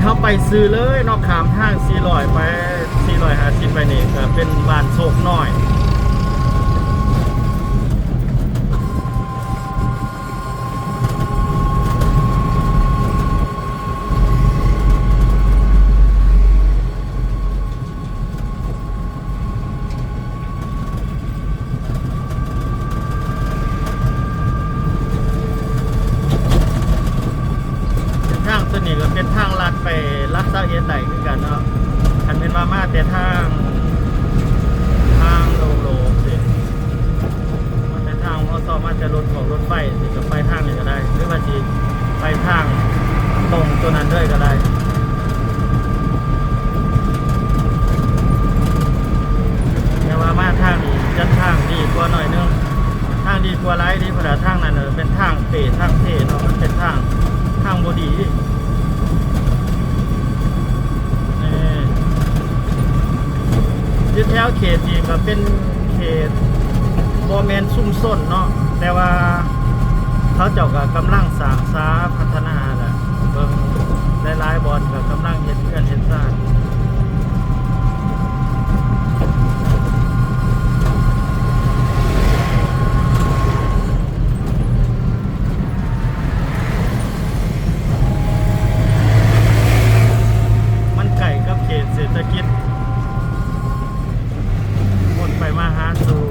ເຮົາໄປຊື່ເລີຍເນາະ ຂ້າມທາງສີ່ຮ້ອຍໄປ ສີ່ຮ້ອຍຫ້າສິບໄປນີ້ ກໍເປັນບ້ານໂຊກນ້ອຍ. ເສັ້ນທາງຕົວນີ້ກໍເປັນທາງລັດໄປຫຼັກຊາວເອັດໄດ້ຄືກັນເນາະ. ຄັນແມ່ນວ່າມາແຕ່ທາງ ທາງໂລງໆ ຊິ ມາແຕ່ທາງ ມາແຕ່ລົດພວກລົດໄຟ ຊິກໍໄປທາງນີ້ກໍໄດ້ ຫຼືວ່າຊິໄປທາງຕົງຕົວນັ້ນເລີຍກໍໄດ້. ແຕ່ວ່າມາທາງນີ້ຈະທາງດີກວ່າໜ້ອຍໜຶ່ງ ທາງດີກວ່າຫຼາຍເດ້ ເພາະວ່າທາງນັ້ນເປັນທາງເປ່ທາງເພເນາະ ມັນເປັນທາງ ທາງບໍ່ດີ. ເອີ ຢູ່ແຖວເຂດນີ້ກໍເປັນເຂດບໍ່ແມ່ນຊຸມຊົນເນາະ ແຕ່ວ່າເຂົາເຈົ້າກໍກຳລັງສ້າງສາພັດທະນາແຫຼະ ເບິ່ງຫຼາຍໆບ່ອນກໍກຳລັງເຮັດເຮືອນເຮັດຊານ. ມັນໃກ້ກັບເຂດເສດຖະກິດ ຄົນໄປມາຫາສູ່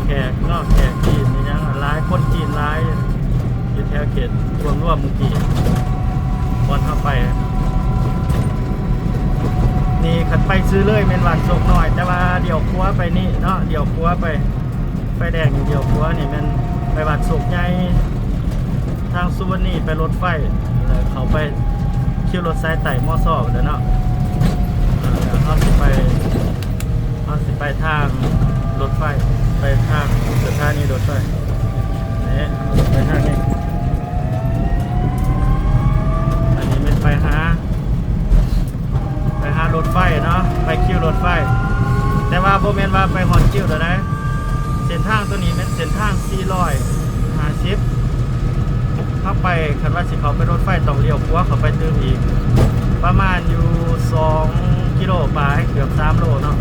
ແຂກເນາະ ແຂກຈີນອີ່ຫຍັງຫຼາຍ ຄົນຈີນຫຼາຍ ຢູ່ແຖວເຂດລວມໆມື້ກີ້ ບ່ອນເຮົາໄປນີ້ ຄັນໄປຊື່ເລີຍແມ່ນບ້ານໂຊກນ້ອຍ ແຕ່ວ່າລ້ຽວຂວາໄປນີ້ເນາະ ລ້ຽວຂວາໄປ ໄຟແດງນີ້ລ້ຽວຂວານີ້ແມ່ນໄປບ້ານໂຊກໃຫຍ່ ທາງສຸວັນນີໄປລົດໄຟ ແລ້ວເຂົ້າໄປຄິວລົດສາຍໃຕ້ ມຊ ພຸ້ນແຫຼະເນາະ. ເຮົາຊິໄປ ເຮົາຊິໄປທາງລົດໄຟ ໄປທາງສະຖານີລົດໄຟ ນີ້ ໄປທາງນີ້ ອັນນີ້ແມ່ນໄປຫາ ໄປຫາລົດໄຟເນາະ ໄປຄິວລົດໄຟ ແຕ່ວ່າບໍ່ແມ່ນວ່າໄປຮອດຄິວແລ້ວໃດ. ເສັ້ນທາງຕົວນີ້ແມ່ນເສັ້ນທາງສີ່ຮ້ອຍຫ້າສິບ ເຮົາໄປ ຄັນວ່າຊິເຂົ້າໄປລົດໄຟ ຕ້ອງລ້ຽວຂວາເຂົ້າໄປຕື່ມອີກ ປະມານຢູ່ສອງກິໂລປາຍ ເກືອບສາມໂລເນາະ.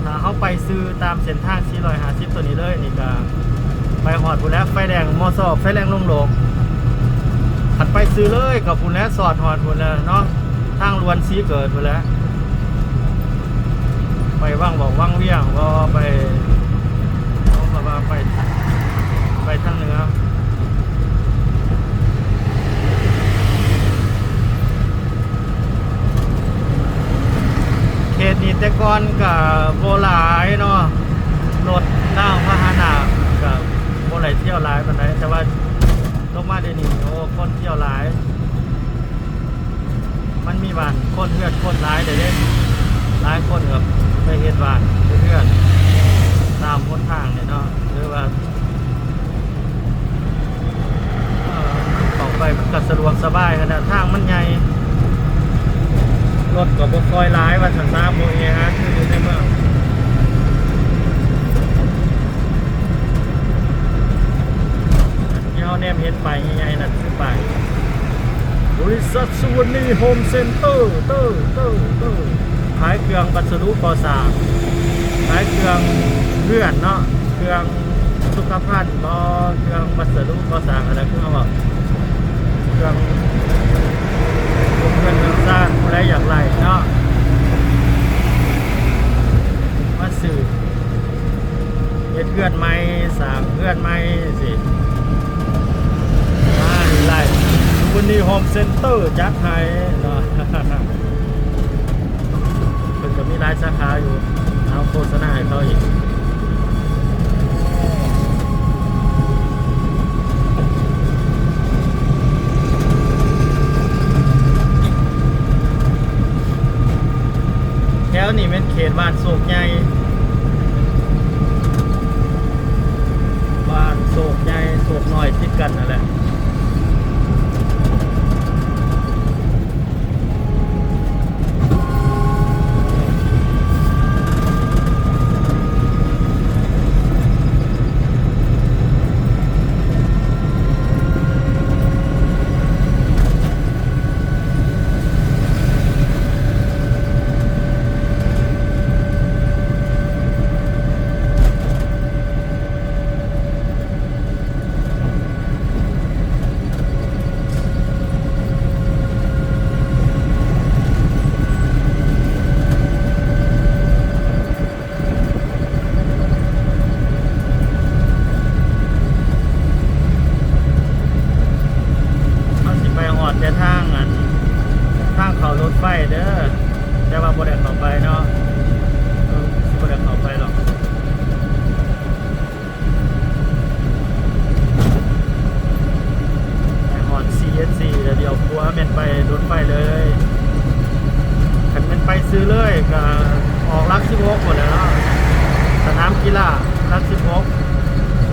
ຖ້າເຮົາໄປຊື່ຕາມເສັ້ນທາງສີ່ຮ້ອຍຫ້າສິບຕົວນີ້ເລີຍນີ້ ກະໄປຮອດພຸ້ນແຫຼະ ໄຟແດງ ມຊ ໄຟແດງລົງໂລກ. ຄັນໄປຊື່ເລີຍກໍພຸ້ນແຫຼະ ຊອດຮອດພຸ້ນແຫຼະເນາະ ທາງດ່ວນສີເກີດພຸ້ນແຫຼະ. ໄປວັງວອກວັງວຽງ ບໍ່ໄປ ເຂົາວ່າໄປ ໄປທາງເໜືອ. ເຂດນີ້ແຕ່ກ່ອນກະບໍ່ຫຼາຍເນາະ ລົດລາງພາຫະນະກະບໍ່ໄດ້ທ່ຽວຫຼາຍປານໃດ ແຕ່ວ່າລົງມາດຽວນີ້ ໂອ້ ຄົນທ່ຽວຫຼາຍ. ມັນມີບ້ານຄົນເຮືອນຄົນຫຼາຍເດ້ ຫຼາຍຄົນກໍໄປເຮັດບ້ານເຮັດເຮືອນຕາມຫົນທາງນີ້ເນາະ ຫຼືວ່າ ເອີ ເຂົ້າໄປມັນກໍສະດວກສະບາຍຫັ້ນນະ ທາງມັນໃຫຍ່ ລົດກໍບໍ່ຄ່ອຍຫຼາຍວ່າຊັ້ນຊະ ບໍ່ແອອັດຄືຢູ່ໃນເມືອງ. ທີ່ເຮົາແນມເຫັນປ້າຍໃຫຍ່ໆນັ້ນ ຄືປ້າຍບໍລິສັດສຸວັນນີໂຮມເຊັນເຕີ ເຕີ ເຕີ ເຕີ ຂາຍເຄື່ອງວັດສະດຸກໍ່ສ້າງ ຂາຍເຄື່ອງເຮືອນເນາະ ເຄື່ອງສຸຂະພັນບໍ ເຄື່ອງວັດສະດຸກໍ່ສ້າງ ອັນນັ້ນຄືເຮົາເວົ້າ ເຄື່ອງ ເຄື່ອງເຮືອນເຮືອນຊານ ຜູ້ໃດຢາກໄດ້ເນາະ ມາຊື້ ເຮັດເຮືອນໃໝ່ ສ້າງເຮືອນໃໝ່ຈັ່ງຊີ້ ມານີ້ໄດ້ ສຸວັນນີໂຮມເຊັນເຕີຈັດໃຫ້ເນາະ ເພິ່ນກໍມີຫຼາຍສາຂາຢູ່ ເອົາໂຄສະນາໃຫ້ເຂົາອີກ. ແຖວນີ້ແມ່ນເຂດບ້ານໂຊກໃຫຍ່ ບ້ານໂຊກໃຫຍ່ ໂຊກນ້ອຍ ຕິດກັນຫັ້ນແຫຼະ. ເ ສິບຫົກພຸ້ນແຫຼະເນາະ ສະໜາມກິລາຫຼັກສິບຫົກ.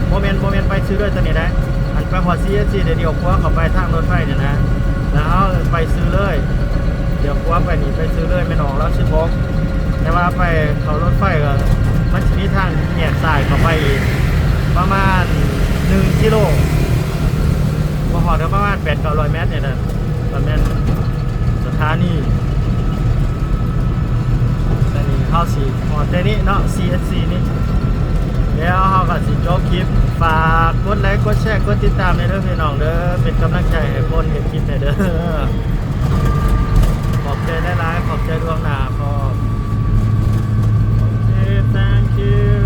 ບໍ່ແມ່ນ ບໍ່ແມ່ນໄປຊື່ເລີຍຕົວນີ້ໄດ໋ ອັນໄປຮອດ ຊີເອັດຊີ ແລ້ວລ້ຽວຂວາເຂົ້າໄປທາງລົດໄຟນີ້ນະ ແລ້ວເຮົາໄປຊື່ເລີຍ ລ້ຽວຂວາໄປນີ້ໄປຊື່ເລີຍ ແມ່ນອອກຫຼັກສິບຫົກ. ແຕ່ວ່າໄປເຂົ້າລົດໄຟກໍ ມັນຊິມີທາງແຍກຊ້າຍເຂົ້າໄປອີກປະມານໜຶ່ງກິໂລ ບໍ່ຮອດ ກໍປະມານແປດເກົ້າຮ້ອຍແມັດນີ້ແຫຼະ ກໍແມ່ນສະຖານີ. ອັນນີ້ເຮົາຊິຮອດແຕ່ນີ້ເນາະ ຊີເອັດຊີ ນີ້ ແລ້ວເຮົາກໍຊິຈົບຄລິບ. ຝາກກົດໄລ ກົດແຊ ກົດຕິດຕາມແດ່ເດີພີ່ນ້ອງເດີ ເປັນກຳລັງໃຈໃຫ້ຄົນເຮັດຄລິບແດ່ເດີ. ຂອບໃຈຫຼາຍໆ ຂອບໃຈລ່ວງໜ້າ ຂອບ ໂອເຄ thank you.